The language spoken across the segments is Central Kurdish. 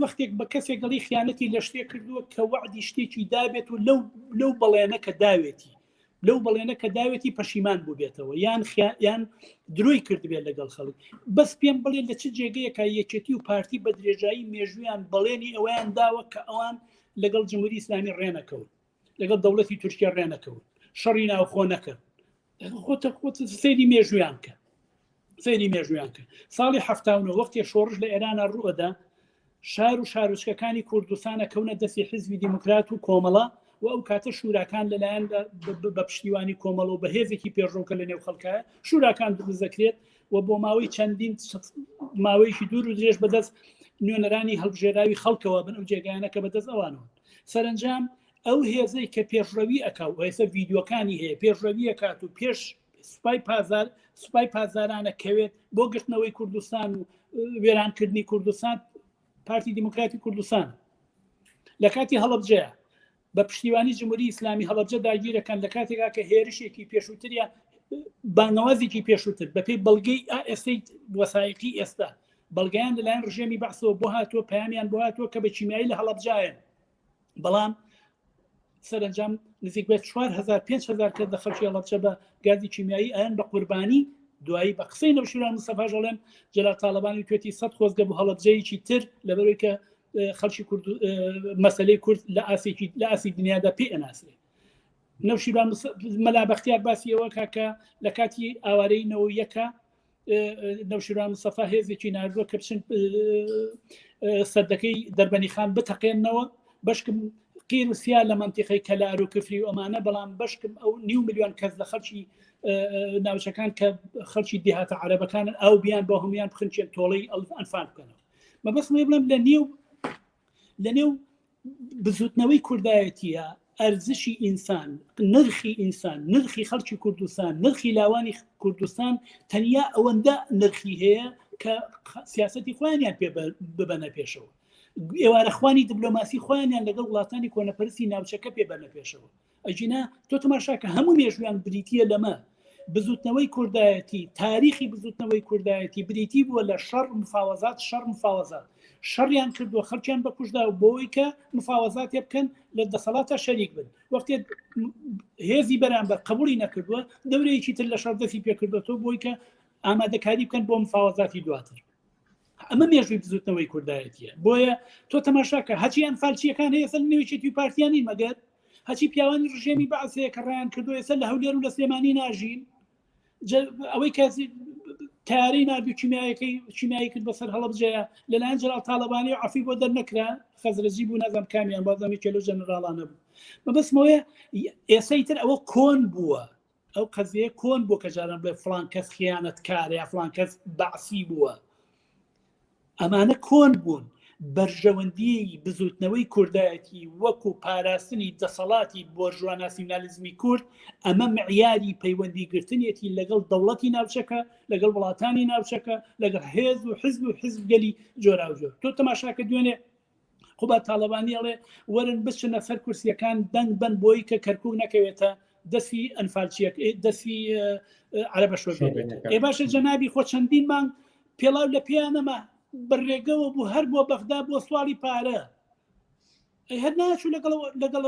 وەختێک بە کەسێک گەڵی خیانەتی لە شتێک کردووە کە وەعدی شتێکی دابێت و لەو لەو بەڵێنە کە داوێتی لەو بەڵێنە کە داوێتی پەشیمان بووبێتەوە یان یان درۆی کردبێت لەگەڵ خەڵک بەس پێم بڵێ لە چ جێگەیەکە یەکێتی و پارتی بە درێژایی مێژوویان بەڵێنی ئەوەیان داوە کە ئەوان لەگەڵ جمهوری ئیسلامی ڕێنەکەون لەگەڵ دەوڵەتی تورکیا ڕێنەکەون شەڕی ناوخۆ نەکەن خۆتە خۆت سەیری مێژوویان کە سەیری مێژوویان کرد ساڵی هەفتاونە وەختێ شۆڕش لە ئێرانە ڕووەدا شار و شارۆچکەکانی کوردستانە کەونە دەستی حیزبی دیموکرات و کۆمەڵە و ئەو کاتە شوراکان لەلایەن بە پشتیوانی کۆمەڵ و بەهێزێکی پێشڕەوکە لە نێو خەڵکە شوراکان دروست دەکرێت و بۆ ماوەی چەندین ماوەیەکی دوور و درێژ بەدەست نوێنەرانی هەڵبژێراوی خەڵکەوە بن ئەو جێگایانە کە بەدەست ئەوانەوە سەرنجام ئەو هێزەی کە پێشڕەوی ئەکا و ئێستا ڤیدیۆکانی هەیە پێشڕەوی ئەکات و پێش سوپای پازار سوپای پازارانە کەوێت بۆ گرتنەوەی کوردستان و وێرانکردنی کوردستان پارتی دیموکراتی کوردستان لە کاتی هەڵبجەیە بە پشتیوانی جمهوری ئیسلامی هەڵبجە داگیرەکەن لە کاتێکا کە هێرشێکی پێشووتریان بانگەوازێکی پێشووتر بەپێی بەڵگەی ئێستەی وەسایقی ئێستا بەڵگەیان لەلایەن ڕژێمی بەعسەوە بۆ هاتووە پەیامیان بۆ هاتووە کە بە کیمیایی لە هەڵەبجایە بەڵام سەرنجام نزیک بە 4هزار 5هزار کەس لە خەڵکی هەڵەبجە بە گازی کیمیایی ئەیان بە قوربانی دوایی بە قسەی نەوشیروان مستەفاش ئەڵێن جەلال تاڵەبانی توێتی سەد خۆزگە بۆ هەڵەبجەیەکی تر لەبەرەوەی کە خەڵکی کورد مەسلەی کورد لە ئاسێکی لە ئاسی دنیادا پێ ئەناسرێ نەوشیروان مەلا بەختیار باسی ئەوە کاکە لە کاتی ئاوارەی نەوە یەکە نەوشیروان مستەفا هێزێکی ناردووە کە بچن سەردەکەی دەربەنی خان بتەقێنەوە بەشکم قیر و سیا لە منتیقەی کەلار و کفری و ئەمانە بەڵام بەشکم ئەو نیو میلیۆن کەس لە خەڵکی ناوچەکان کە خەڵکی دیهاتە عەرەبەکانن ئەو بیان بۆ هەمویان بخنچێن تۆڵەی ئەنفال بکەنەوە مەبەستم بڵێم لە نێو لە نێو بزوتنەوەی کوردایەتیە ئەرزشی ئینسان نرخی ئینسان نرخی خەڵکی کوردستان نرخی لاوانی کوردستان تەنیا ئەوەندە نرخی هەیە کە سیاستی خۆیانیان پێ ببەنە پێشەوە ئێوارەخوانی دیبلۆماسی خۆیانیان لەگەڵ وڵاتانی کۆنەپەرستی ناوچەکە پێ بەرنە پێشەوە ئەگینا تۆ تەماشاکە هەموو مێژویان بریتە لەمە بزوتنەوەی کوردایەتی تاریخی بزوتنەوەی کوردایەتی بریتی بووە لە شەڕ مفاوەزات شەڕ مفاوەزات شەڕیان کردووە خەڵکیان بەکوشدا و بۆی کە مفاوەزاتێ بکەن لە دەسەڵاتە شەریک بن وەختێ هێزی بەرامبەر قبولی نەکردووە دەورەیەکی تر لە شەڕ دەستی پێکردوەوە بۆی کە ئامادەکاری بکەن بۆ مفاوەزاتی دواتر ئەمە مێژووی بزوتنەوەی کوردایەتیە بۆیە تۆ تەماشاکە هەچی ئەنفالچیەکان هەیە سەر نوێچێتی و پارتیانی مەگەر هەچی پیاوانی ڕژێمی بەعس هەیە کە ڕایان کردو ئێستا لە هەولێر و لە سلێمانی ناژین ئەوەی کە تارەی نردو کیمیایەکەی کیمیایی کرد بەسەر هەڵەبجەیە لەلایەن جەلال تاڵەبانی و عەفی بۆ دەرنەکرا خەزرەجی بوو نازانم کامیان بازم یەکێ لەو ژەنەراڵانە بوو مەبەستمەوەیە ئێسەی تر ئەوە کۆن بووە ئەو قەزیە کۆن بوو کە جاران بڵێ فڵان کەس خیانەتکارە یا فڵان کەس بەعسی بووە ئەمانە کۆن بوون بەرژەوەندیی بزوتنەوەی کوردایەتی وەکو پاراستنی دەسەڵاتی بۆرژوا ناسیونالیزمی کورد ئەمە معیاری پەیوەندی گرتنیەتی لەگەڵ دەوڵەتی ناوچەکە لەگەڵ وڵاتانی ناوچەکە لەگەڵ هێز و حزب و حزبگەلی جۆراوجۆر تۆ تەماشاکە دوێنێ قوباد تاڵەبانی ئەڵێ وەرن بچنە سەر کورسیەکان دەنگ بن بۆی کە کەرکک نەکەوێتە دەستی ئەنفالچیەک دەستی عەرەبە شۆڤێنەکە ئێ باشە جەنابی خۆ چەندین مانگ پێڵاو لە پێیانەما بەڕێگەوە بوو هەر بۆ بەغدا بۆ سواڵی پارە ئەی هەر ناچوو لەگەڵ لەگەڵ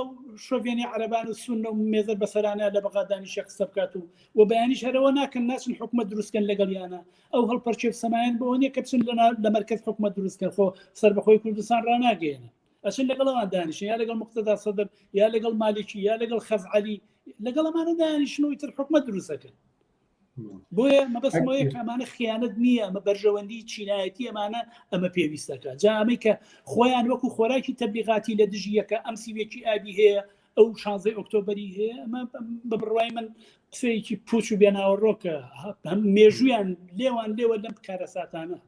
شۆڤێنی عەرەبان و سوننە و مێزەر بەسەرانە لە بەغا دانیشێ قسە بکات و و بەیانیش هەرەوە ناکەن ناچن حکومەت دروستکەن لەگەڵیانە ئەو هەڵپەرچێ و سەمایان بۆ نییە کە بچن لە مەرکەز حکومەت دروستکەن خۆ سەربەخۆی کوردستان ڕاناگەیەنن ئەچن لەگەڵ ئەوان دانیشن یا لەگەڵ مقتەدا سەدر یا لەگەڵ مالیکی یا لەگەڵ خەزعەلی لەگەڵ ئەمانە دانیشن و ئیتر حکومەت دروستەکەن بۆیە مەبەستمەوەیە کە ئەمانە خیانەت نییە ئەمە بەرژەوەندی چینایەتی ئەمانە ئەمە پێویستەکە جا ئەمەی کە خۆیان وەکو خۆراکی تەبلیغاتی لە دژی یەکە ئەم سیوێکی ئابی هەیە ئەو شانزەی ئۆکتۆبری هەیە ئەمە بە بڕوای من قسەیەکی پوچ و بێناوەڕۆکە هەم مێژویان لێوان لێوە لەم کارەساتانە.